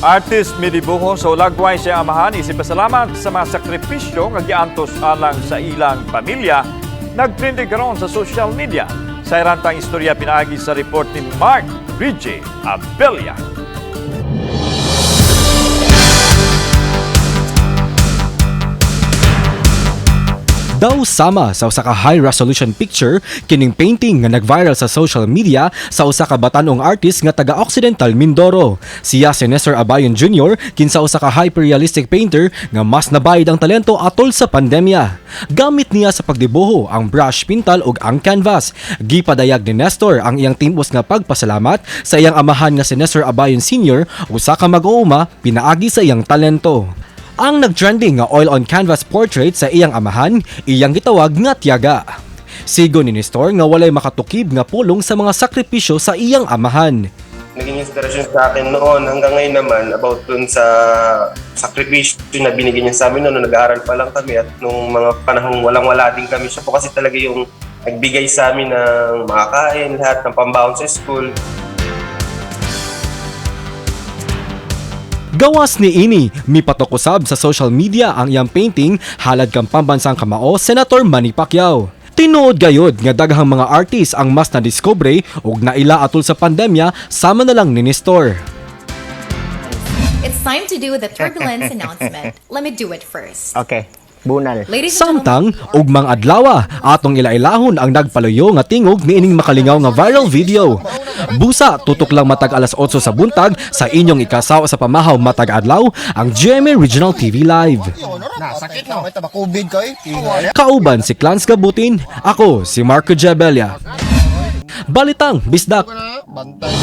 Artist midibuho sa Ulagway sa amahan isip pasalamat sa mga sakripisyo nga giantos alang sa ilang pamilya, nagtrending karon sa social media. Sa irantang istorya pinaagi sa report ni Mark Bridge Abella. Daw sama sa usa ka high resolution picture kining painting nga nag-viral sa social media sa usa ka batan-ong artist nga taga Occidental Mindoro. Siya si Nestor Abayon Jr., kinsa usa ka hyper-realistic painter nga mas nabayad ang talento atol sa pandemya. Gamit niya sa pagdibuho ang brush, pintal ug ang canvas. Gipadayag ni Nestor ang iyang timpos nga pagpasalamat sa iyang amahan nga si Nestor Abayon Sr., usa ka mag-uuma pinaagi sa iyang talento. Ang nagtrending nga oil on canvas portrait sa iyang amahan, iyang gitawag nga Tiyaga. Sigo ni Nestor nga walay makatukib nga pulong sa mga sakripisyo sa iyang amahan. Naging inspirasyon sa akin noon hanggang ngayon naman about dun sa sakripisyo na binigay niya sa amin noon nung nag-aaral pa lang kami at nung mga panahong walang-wala din kami. Siya po kasi talaga yung nagbigay sa amin ng makakain, lahat ng pambaon sa school. Gawas ni ini, mipatok usab sa social media ang iyang painting halad kang pambansang kamao Senator Manny Pacquiao. Tinuod gayod nga daghang mga artist ang mas nadiskubre ug naila atol sa pandemya sama na lang ni Nestor. It's time to do the turbulence announcement. Let me do it first. Okay, bunal. Ladies and Samtang gentlemen, ugmang adlawa atong ilailahon ang nagpaluyo nga tingog niining makalingaw nga viral video. Busa tutok lang matag alas 8 sa buntag sa inyong ikasawa sa pamahaw matag adlaw ang GMA Regional TV Live. Sakit no. Ito ba COVID ko eh? Kauban si Clans Gabutin, ako si Marco Jabella. Balitang Bisdak. Bantay.